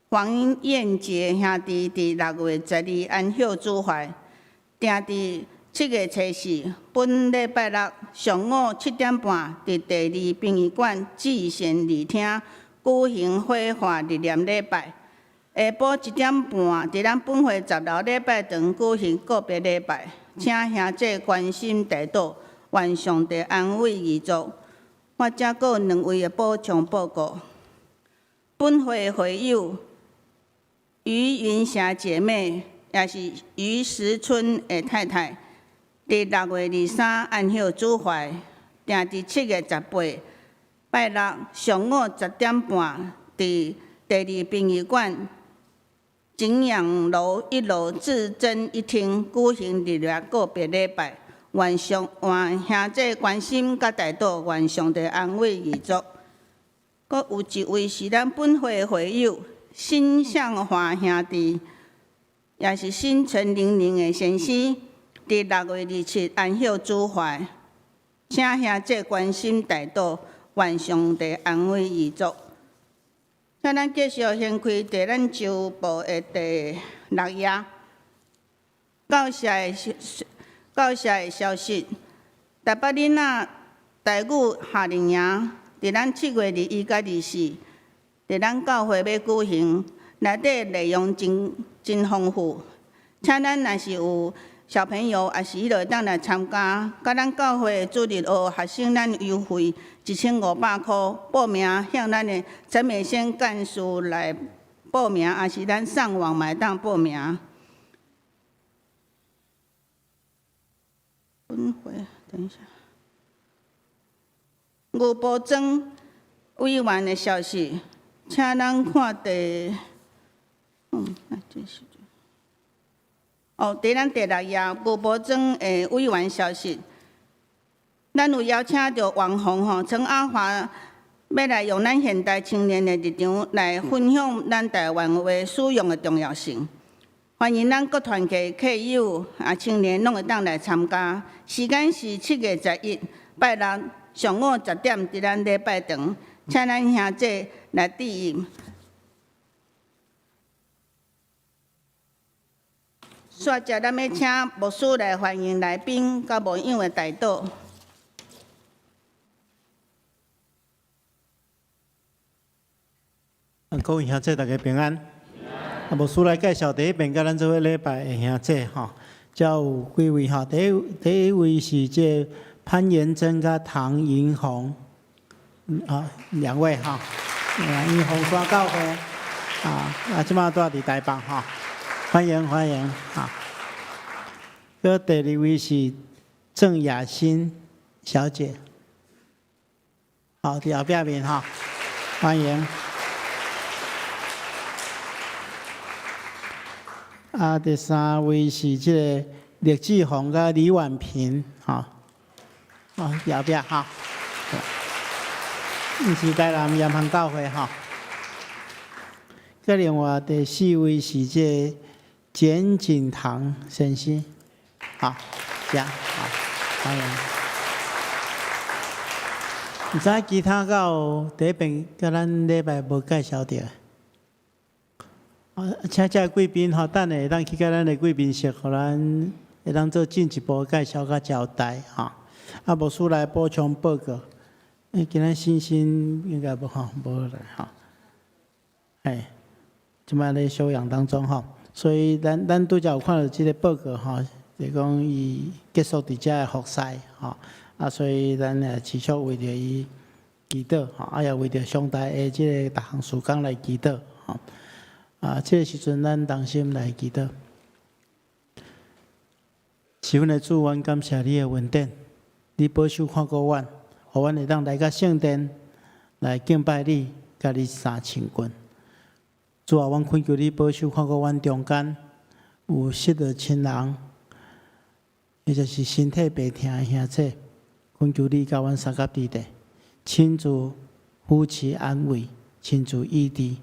黃彥傑兄弟，佇6月12安息主懷，定佇7月初4，本禮拜六上午7點半，佇第二殯儀館至善二廳舉行火化入殮禮拜。下晡1點半，佇咱本會10樓禮拜堂舉行告別禮拜，請兄弟關心代禱，願上帝安慰遺族。我遮閣有兩位的補充報告。本會會友余雲霞姐妹，也是余石春的太太，佇6月23安息主懷，定佇7月18拜六上午10點半，佇第二殯儀館景仰樓1樓至真一廳舉行入殮告別禮拜，願上願兄弟關心佮代禱，願上帝安慰遺族。閣有一位是咱本會會友辛向華兄弟，也是新陳玲玲的先生，佇6月27安息主懷，請兄弟關心代禱，願上帝安慰遺族。請咱繼續掀開佇咱週報的第六頁，教社的消息，台北囡仔台語夏令營，佇咱7月21佮24，佇咱教會欲舉行，內底內容真真豐富，請咱若是有小朋友，也是彼落會當來參加，佮咱教會主日學學生，咱優惠1500箍報名，向咱的陳美仙幹事來報名，也是咱上網嘛會當報名。本會，等一下。吳寶莊委員的消息，請咱看第，啊，這是。哦，佇咱第六頁，吳寶莊的委員消息，咱有邀請著網紅吼陳阿華，欲來用咱現代青年的立場來分享咱台灣話使用的重要性。歡迎咱各團體客友啊青年攏會當來參加。時間是7月11拜六上午10點，佇咱禮拜堂，請咱兄弟來致意。煞接咱欲請牧師來歡迎來賓，佮牧養的代禱。各位兄弟，大家平安。牧師來介紹第一遍，佮咱做伙禮拜的兄弟吼，遮有幾位吼。第一位是這潘延珍佮唐銀紅，兩位吼。銀紅山教會，這馬住佇台北吼。歡迎歡迎，哈！閣第二位是鄭雅欣小姐，好，佇後壁面哈，歡迎。第三位是這个李志宏佮李婉萍，哈，佇後壁哈，𪜶是台南鹽芳教會哈。閣另外第四位是這个簡景堂先生，好，這樣好，歡迎。毋知其他敢有第一遍佮咱禮拜無介紹著？請這貴賓吼，等下會當去佮咱的貴賓室，予咱會當做進一步介紹佮交代吼。牧師來補充報告。今仔星星應該無吼，無來吼。嘿，這擺咧休養當中吼。所以咱拄才有看著這个報告吼，就講伊結束佇遮的服侍吼，所以咱也持續為著伊祈禱吼，也為著上帝的這个逐項事工來祈禱吼。這个時陣咱同心來祈禱。是阮的主，阮感謝你的恩典，你保守看顧阮，予阮會當來到聖殿來敬拜你，佮你相親近。主啊，阮懇求你保守看顧阮中間，有失去親人，或者是身體病疼的兄姊，懇求你佮阮相佮佇咧，親自扶持安慰，親自醫治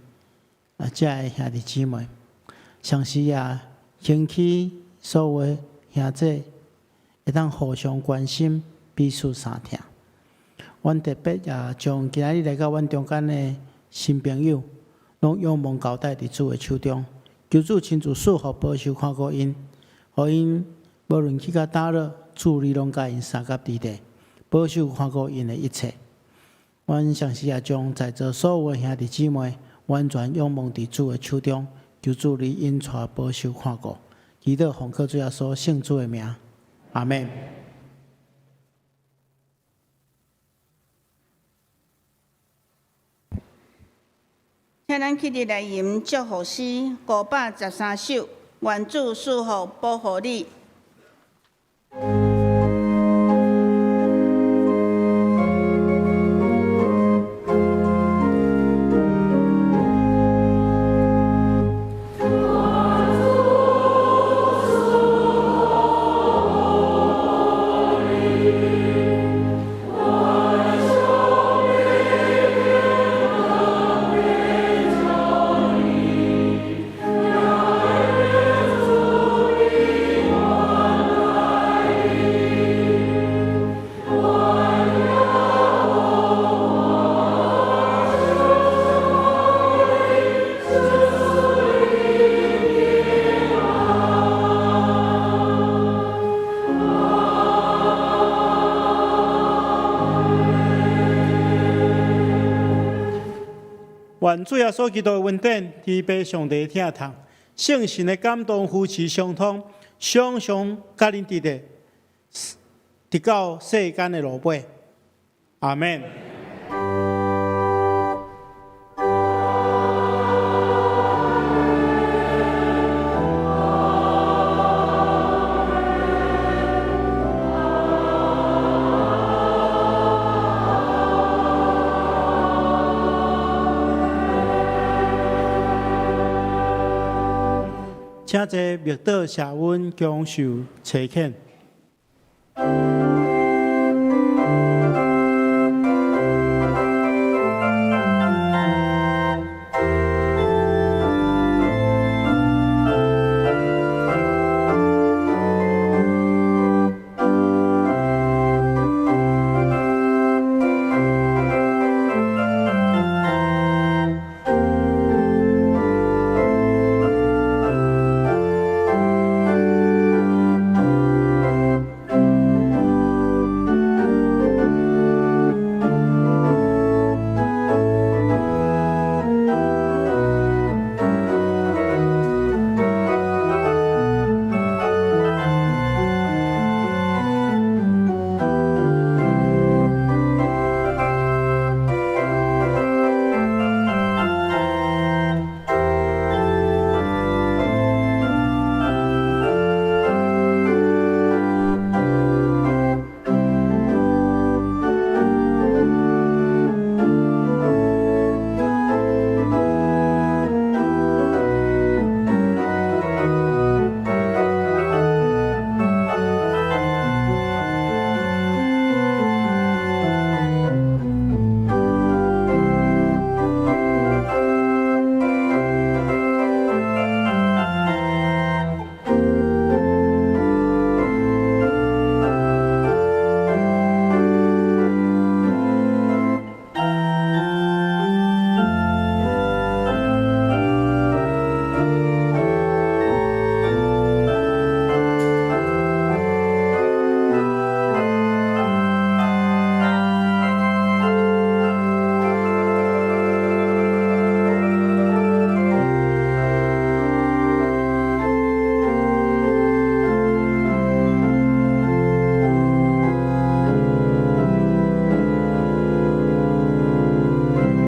啊！遮的兄弟姊妹，同時也興起所有的兄姊會當互相關心，彼此相疼。阮特別也將今仔日來到阮中間的新朋友，攏仰望交代佇主的手中，求主親自賜福保守看顧𪜶，予𪜶無論去到佗落，主你攏佮𪜶相佮佇咧，保守看顧𪜶的一切。阮同時也將在座所有的兄弟姊妹，完全仰望佇主的手中，求主你引帶保守看顧，祈禱奉靠主耶穌聖子的名，阿們。請咱起立來吟祝福詩513首，願主賜福保護你。願主耶穌基督的恩典、天父上帝的疼痛、聖神的感動、扶持相通，常常佮恁佇咧，直到世間的落尾。阿們。請坐默禱謝恩，享受差遣。